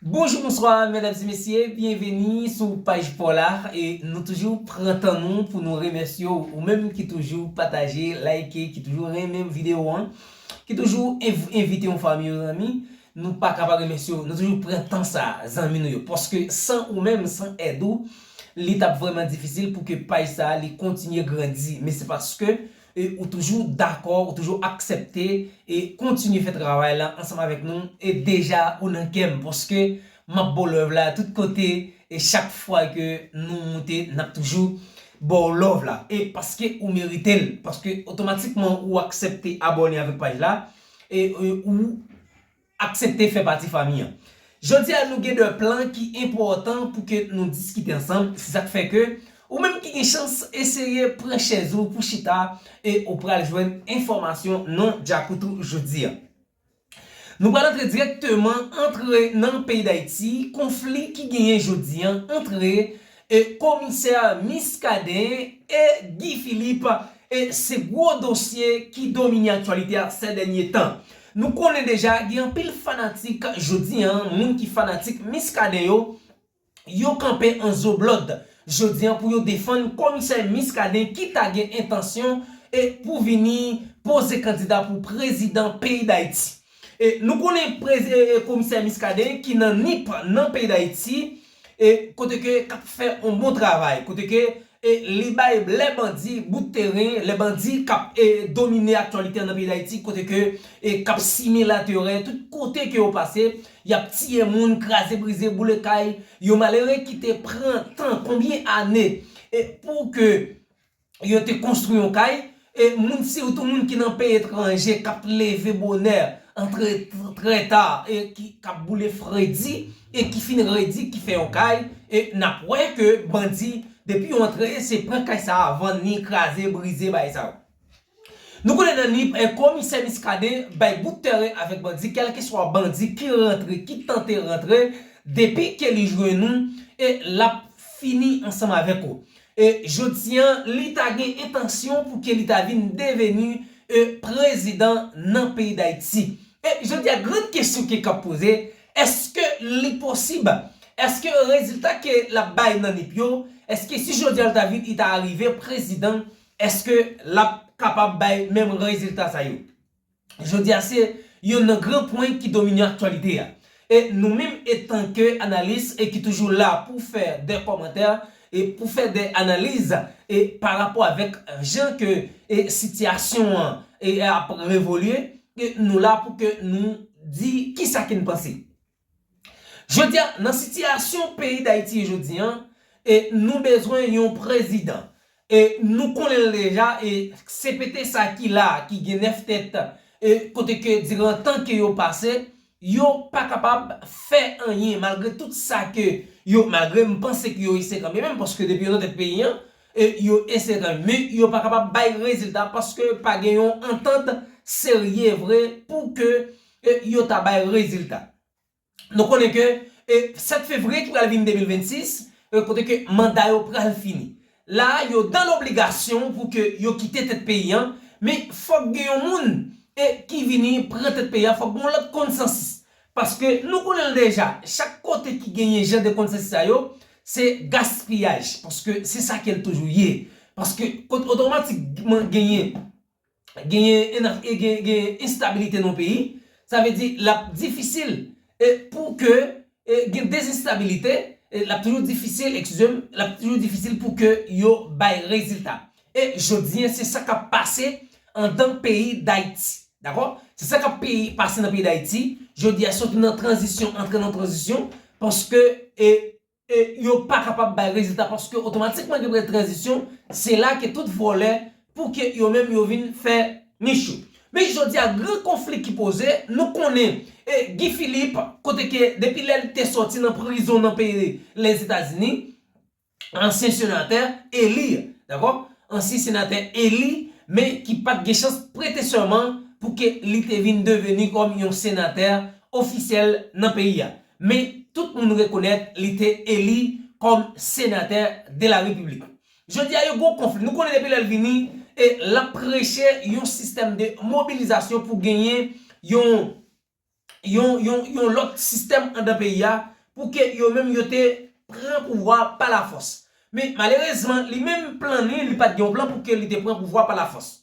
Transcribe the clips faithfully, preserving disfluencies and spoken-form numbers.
Bonjou, bonswa, medam e mesye, byenveni sou paj pa w la. E nou toujou pran tan nou pou nou remèsye w, ou menm ki toujou pataje, like, ki toujou renmen videyo an, ki toujou env- envite yon fanmi, yon zanmi. Nou pa ka pa remèsye w. Nou toujou pran tan sa, zanmi nou yo. Paske san ou menm, san èd ou, li t ap vrèman difisil pou ke paj sa a, li kontinye grandi. Men se paske e ou toujou dakò, ou toujou aksepte e kontinye fè travay la ansanm avèk nou. E deja ou nan kè m, paske m ap ba w love la tout kote. E chak fwa ke nou moute, n ap toujou ba w love la. E paske ou merite l, paske otomatikman ou aksepte abòne avèk paj la, e, e ou aksepte fè pati fanmi an. Jodi a, nou gen de plan ki enpòtan pou ke nou diskite ansanm. Se sa k fè ke ou menm ki gen chans, eseye pran chèz ou pou chita e ou pral jwenn enfòmasyon nan djakout ou jodi a. Nou pral antre dirèkteman antre nan peyi Dayiti, konfli ki genyen jodi a antre e komisè Muscadin e Guy Philippe, e se gwo dosye ki domine aktyalite a sè dènye tan. Nou konnen deja, gen anpil fanatik jodi a, moun ki fanatik Muscadin yo, yo kanpe an zoblòd jodi a pou yo defann komisè Muscadin ki ta gen entansyon e pou vini poze kandida pou prezidan peyi Dayiti. E nou konnen prezi- e, e, komisè Muscadin ki nan Nip nan peyi Dayiti, e kote ke k ap fè yon bon travay, kote ke e li bay lè bandi bout teren, lè bandi k ap e, domine aktyalite an nan peyi Dayiti, kote ke e k ap simen laterè, tout kote ke yo pase, y ap tiye moun, kraze brize, boule kay, yon malere ki te pran tan, konbyen ane, e pou ke yo te konstwi yon kay, e moun, sitou moun ki nan peyi etranje, k ap leve bonè, antre trè ta, e ki, k ap boule fredi, e ki fin redi, ki fè yon kay, e n ap wè ke bandi, depi yo antre, se pran kay sa a, vann li, kraze, brize, bagay sa yo. Nou konnen nan Nip, e komisè Muscadin bay bout teren avèk bandi, kèlkeswa bandi ki rantre, ki tante rantre, depi ke li jwenn ou, e l ap fini ansanm avèk ou. E jodi a, li ta gen entansyon pou ke li ta vin deveni e, prezidan nan peyi Dayiti. E jodi a, gran kesyon ke k ap poze, èske li posib? Èske rezilta ke l ap bay nan Nip yo, èske si jodi a l ta vin, li ta arive prezidan, èske l ap kapab bay menm rezilta sa yo? Jodi a, se youn nan gran pwen ki domine aktyalite a. E nou menm, etanke analis, e ki toujou la pou fè de kòmantè, e pou fè de analiz, e pa rapò avèk jan ke e sitiyasyon an e ap evolye, e nou la pou ke nou di kisa ke n panse. Jodi a, nan sitiyasyon peyi Dayiti jodi a, e nou bezwen yon prezidan. E nou konnen l deja, e C P T sa ki la, ki gen nèf tèt, e kote ke diran tan ke yo pase, yo pa kapab fè anyen, malgre tout sa ke yo, malgre m panse ke yo eseye kanmenm, paske depi yo nan tèt peyi an, e yo eseye kanmenm, men yo pa kapab bay rezilta, paske pa gen yon antant serye vre pou ke e yo ta bay rezilta. Nou konnen ke e sèt fevriye ki pral vin de mil vennsis, e kote ke manda yo pral fini. La, yo dan lobligasyon pou ke yo kite tèt peyi an, men fòk gen yon moun e ki vini pran tèt peyi an, fòk gen yon lòt konsansis. Paske nou konnen l deja, chak kote ki genyen jan de konsansis sa yo, se gaspiyaj, paske se sa ke l toujou ye. Paske kot otomatikman genyen genyen, e gen, gen enstabilite nan peyi, sa vle di l ap difisil e pou ke e gen dezenstabilite, e l ap toujou difisil, eskize m, l ap toujou difisil pou ke yo bay rezilta. E jodi a, se sa k ap pase anndan peyi Dayiti. Dakò? Se sa k ap peyi, pase nan peyi Dayiti. Jodi a, soti nan tranzisyon, antre nan tranzisyon, paske e e yo pa kapab bay rezilta paske otomatikman gen prèt tranzisyon, se la ke tout vòlè pou ke yo menm yo vin fè nich yo. Men jodi a, gran konfli ki poze, nou konnen e Guy Philippe, kote ke depi lè l te sòti nan prizon nan peyi Lèzetazini, ansyen senatè eli, dakò? Ansyen senatè eli, men ki pa t gen chans prete sèman pou ke li te vin deveni kòm yon senatè ofisyèl nan peyi a. Men tout moun rekonèt li te eli kòm senatè de la repiblik. Jodi a, yo gwo konfli. Nou konnen depi lè l vini, e l ap preche yon sistèm de mobilizasyon pou genyen yon yon, yon, yon lòt sistèm anndan peyi a, pou ke yo menm yo te pran pouvwa pa lafòs. Men malerezman, li menm plan li, li pa t gen yon plan pou ke li te pran pouvwa pa lafòs.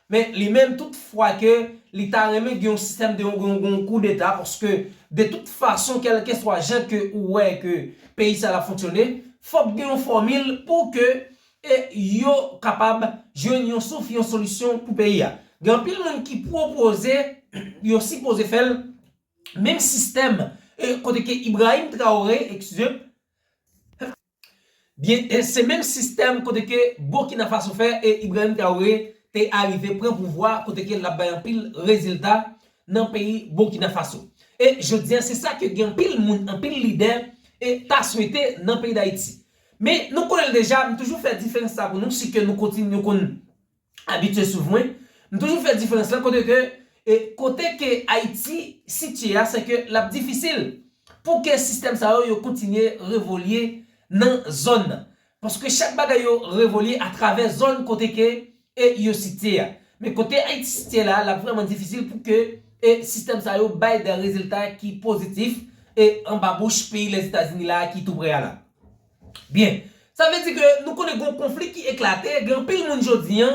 Men li menm, tout fwa ke li ta renmen gen yon sistèm de yon, yon, yon koudeta, paske de tout fason, kèlkeswa jan ke ou wè ke peyi sa la fonksyone, fòk gen yon fòmil pou ke e yo kapab jwenn yon souf, yon solisyon pou peyi a. Gen anpil moun ki pwopoze, yo sipoze fè l, menm sistèm, e kote ke Ibrahim Traoré, eskize, byen, e se menm sistèm kote ke Burkina Faso fè, e Ibrahim Traoré te arive pran pouvwa, kote ke l ap bay anpil rezilta nan peyi Burkina Faso. E jodi a, se sa ke gen anpil moun, anpil lidè, e ta swete nan peyi Dayiti. Men nou konnen l deja, m toujou fè diferans sa pou nou, si ke nou kontinye, nou konn abitye swiv mwen. M toujou fè diferans la kote ke, e kote ke Ayiti sitye a, se ke l ap difisil pou ke sistèm sa yo, yo kontinye revolye nan zòn nan. Paske chak bagay yo revolye atravè zòn kote ke, e yo sitye a. Men kote Ayiti sitye la, l ap vrèman difisil pou ke, e sistèm sa yo bay de rezilta ki pozitif, e anba bouch peyi Lèzetazini la ki tou prè a la. Byen, sa vle di ke nou konnen gen yon konfli ki eklate, gen anpil moun jodi a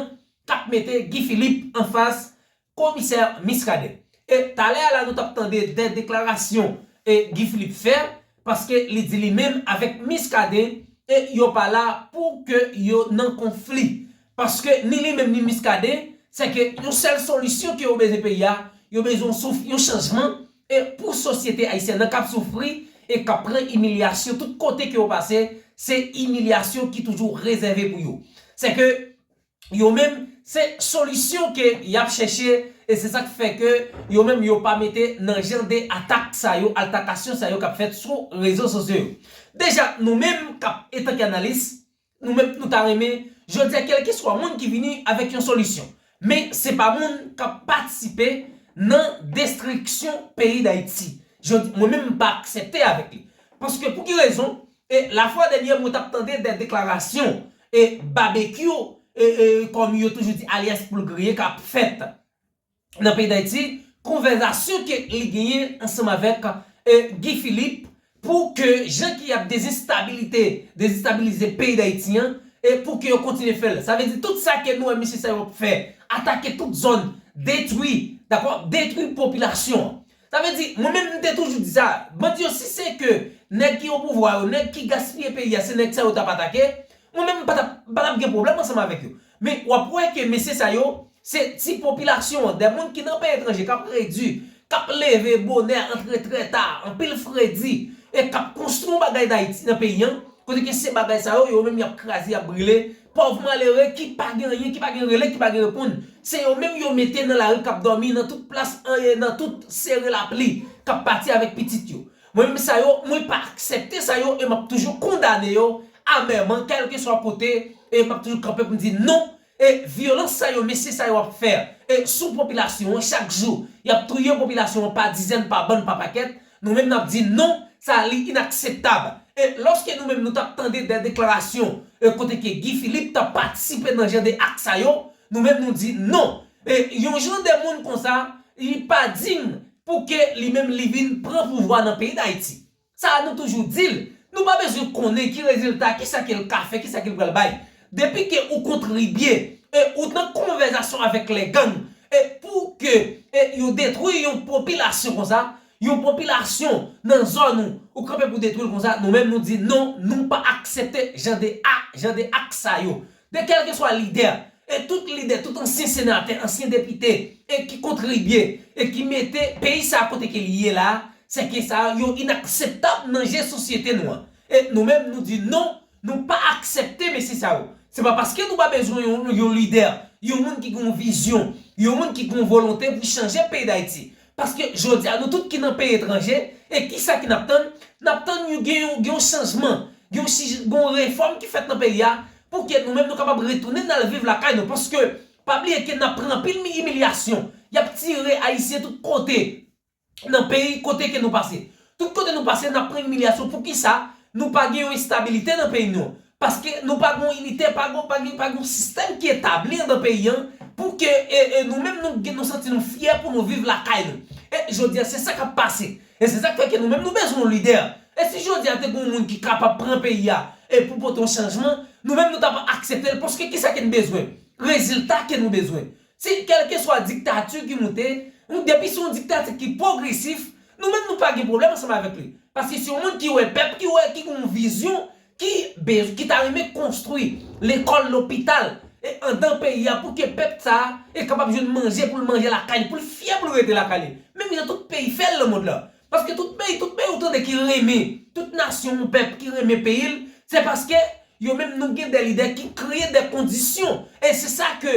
k ap mete Guy Philippe anfas komisè Muscadin. E talè a la, nou t ap tande de deklarasyon, e Guy Philippe fè, paske li di li menm avèk Muscadin, e yo pa la pou ke yo nan konfli. Paske ni li menm ni Muscadin, se ke yon sèl solisyon ke yo bezwen peyi a, yo bezwen yon souf, yon chanjman, e pou sosyete ayisyèn nan k ap soufri e k ap pran imilyasyon tout kote ke yo pase, se imilyasyon ki toujou rezève pou yo. Se ke yo menm, se solisyon ke y ap chèche, e se sa k fè ke yo menm yo pa mete nan jan de atak sa yo, altakasyon sa yo k ap fèt sou rezo sosyo yo. Deja, nou menm k ap, etanke analis, nou menm nou ta renmen, jodi a, kèlkeswa moun ki vini avèk yon solisyon. Men se pa moun k ap patisipe nan destriksyon peyi Dayiti. Jodi, mwen menm m pa aksepte avèk li. Paske pou ki rezon? E lafwa dènyè mwen t ap tande de deklarasyon, e Babekyou, e, e kòm yo toujou di, alyas Poul Griye k ap fèt nan peyi Dayiti, konvèsasyon ke li genyen ansanm avèk, e, Guy Philippe pou ke jan ke y ap dezestabilite, dezestabilize peyi Dayiti an, e pou ke yo kontinye fè l. Sa vle di tout sa ke nou wè mesye sa yo ap fè, atake tout zòn, detwi, dakò, detwi popilasyon an. Sa vle di, mwen menm m te toujou di sa, bandi yo, si se ke nèg ki o pouvwa yo, nèg ki gaspiye peyi a, se nèg sa yo t ap atake, mwen menm m pa t ap, m pa t ap gen pwoblèm ansanm avèk yo. Men w ap wè ke mesye sa yo, se ti popilasyon an, de moun ki nan peyi etranje, k ap redi, k ap leve bonè, antre trè ta, anpil fredi, e k ap konstwi yon bagay Dayiti nan peyi an, kote ke se bagay sa yo, yo menm y ap kraze, y ap brile, pòv malere ki pa gen anyen, ki pa gen rele, ki pa gen reponn, se yo menm yo mete nan lari k ap dòmi nan tout plas, nan tout sere lapli, k ap pati avèk pitit yo. Mwen menm sa yo, mwen pa aksepte sa yo e m ap toujou kondane yo amèman, kèlkeswa kote, e m ap toujou kanpe pou m di non. E vyolans sa yo, mesye sa yo ap fè, e sou popilasyon an chak jou, y ap touye popilasyon an pa dizèn, pa bann, pa pakèt, nou menm n ap di non, sa li inakseptab. E lòske nou menm nou t ap tande de deklarasyon, e kote ke Guy Philippe t ap patisipe nan jan de ak sa yo, nou menm nou di non. E yon jan de moun konsa, li pa diy pou ke li menm li vin pran pouvwa nan peyi Dayiti. Sa a nou toujou di l. Nou pa bezwen konnen ki rezilta, kisa ke l ka fè, kisa ke l pral bay. Depi ke ou kontribye, e ou nan konvèsasyon avèk lè gang, e pou ke, e yo detwi yon popilasyon konsa, yon popilasyon nan zòn ou, ou kanpe pou detwi l konsa, nou menm nou di non, nou pa aksepte jan de a, jan de ak sa yo. De kèlkeswa lidè, e tout lidè, tout ansyen senatè, ansyen depite, e ki kontribye, e ki mete peyi sa a kote ke li ye la, se ke sa yo inakseptab nan je sosyete nou an. E nou menm nou di non, nou pa aksepte mesye sa yo. Se pa paske nou pa bezwen yon, yon lidè, yon moun ki gen yon vizyon, yon moun ki gen yon volonte pou chanje peyi Dayiti. Paske jodi a nou tout ki nan peyi etranje, e kisa ke n ap tann? N ap tann yon, gen yon, gen yon chanjman, gen yon, si- gen yon refòm ki fèt nan peyi a, pou ke nou menm nou kapab retounen al viv lakay nou. Paske, pa bliye ke n ap pran anpil mi- imilyasyon. Y ap tire Ayisyen tout kote nan peyi kote ke nou pase. Tout kote nou pase, n ap pran imilyasyon. Poukisa nou pa gen yon estabilite nan peyi nou? Paske nou pa gen yon inite, pa gen, pa gen, pa gen yon sistèm ki etabli anndan peyi an pou ke, e, e, nou menm nou, nou santi nou fyè pou nou viv lakay nou. E jodi a, se sa k ap pase. E se sa k fè ke nou menm nou bezwen yon lidè. E si jodi a te gen yon moun ki kapab pran peyi a e pou pote yon chanjman, nou menm nou t ap aksepte l, paske kisa ke n bezwen? Rezilta ke nou bezwen. Si kèlkeswa diktati ki moute, nou, depi se yon diktati ki pwogresif, nou menm nou pa gen pwoblèm ansanm avèk li. Paske se yon moun ki wè pèp, ki wè, ki gen yon vizyon, ki, be- ki ta renmen konstwi lekòl, lopital, e anndan peyi a pou ke pèp sa a e kapab jwenn manje pou l manje lakay li, pou l fyè pou l rete lakay li. Menm jan tout peyi fè l nan mond lan. Paske tout peyi, tout peyi ou tande ki renmen, tout nasyon, yon pèp ki renmen peyi l, se paske yo menm nou gen de lidè ki kreye de kondisyon. E se sa ke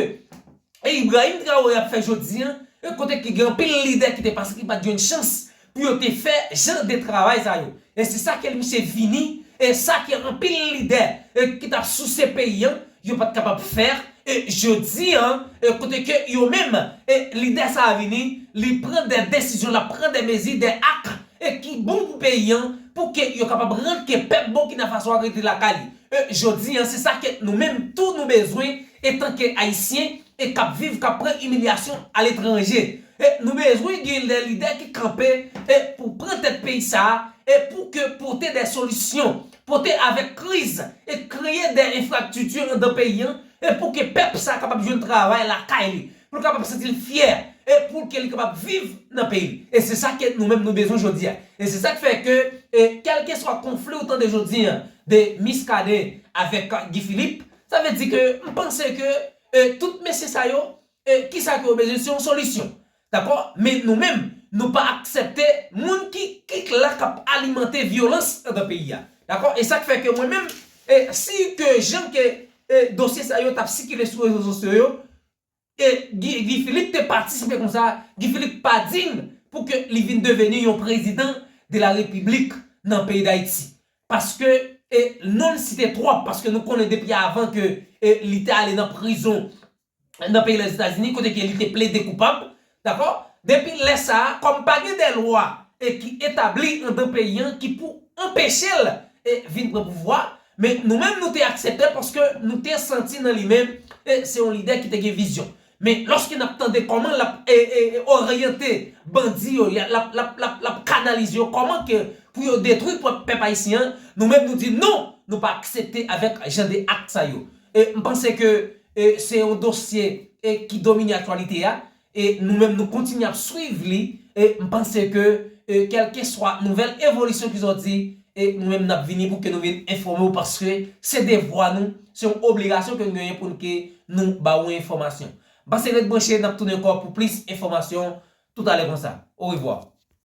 e Ibrahim Traoré ap fè jodi a, e kote ki gen anpil lidè ki te pase ki pa t jwenn chans pou yo te fè jan de travay sa yo. E se sa ke misye vini, e sa ke anpil lidè e ki t ap souse peyi a, yo pa t kapab fè. E jodi a, e kote ke yo menm, e lidè sa a vini, li pran de desizyon, l ap pran de mezi, de ak, e ki bon pou peyi a, pou ke yo kapab rann ke pèp Burkina Faso a rete lakay li. E jodi a, se sa ke nou menm tou nou bezwen, etanke Ayisyen, e k ap viv, k ap pran imilyasyon aletranje. E nou bezwen gen de lidè ki kanpe e pou pran tèt peyi sa a, e pou ke pote de solisyon, pote avèk kriz, e kreye de enfrastrikti anndan peyi a, e pou ke pèp sa a kapab jwenn travay lakay li, pou l kapab santi l fyè, e pou ke li kapab viv nan peyi li. E se sa ke nou menm nou bezwen jodi a. E se sa k fè ke, e, kèlkeswa konfli ou tande jodi a, de Muscadin avèk Guy Philippe, sa vle di ke m panse ke, e, tout mesye sa yo, e, kisa ke yo bezwen, se yon solisyon. Dakò? Men nou menm, nou pa aksepte moun ki, ki la k ap alimante vyolans anndan peyi a. Dakò? E sa k fè ke mwen menm, e, si ke jan ke, e, dosye sa yo t ap sikile sou rezo sosyo yo, e Guy, Guy Philippe te patisipe konsa, Guy Philippe pa diy pou ke li vin deveni yon prezidan de la repiblik nan peyi Dayiti. Paske, e, non l site twòp, paske nou konnen depi avan ke, e, li te ale nan prizon nan peyi Lèzetazini, kote ke li te plede koupab, dakò? Depi lè sa a, kòm pa gen de lwa, e, ki etabli anndan peyi a ki pou anpeche l, e, vin pran pouvwa, men nou menm nou te aksepte paske nou te santi nan li menm, e, se yon lidè ki te gen vizyon. Men lòske n ap tande kòman l ap, e, e, e, oryante bandi yo, l ap, l ap, l ap, l ap kanalize yo, kòman ke pou yo detwi pèp, pèp ayisyen an, nou menm nou di non, nou pa aksepte avèk jan de ak sa yo. E m panse ke, e, se yon dosye, e, ki domine aktyalite a, e nou menm nou kontinye ap swiv li, e m panse ke, e, kèlkeswa nouvèl evolisyon ki sòti, e nou menm n ap vini pou ke nou vin enfòme w, paske se devwa nou, se yon obligasyon ke nou genyen pou n ke nou ba w enfòmasyon. Pase ret branche, n ap tounen ankò pou plis enfòmasyon toutalè konsa. Orevwa.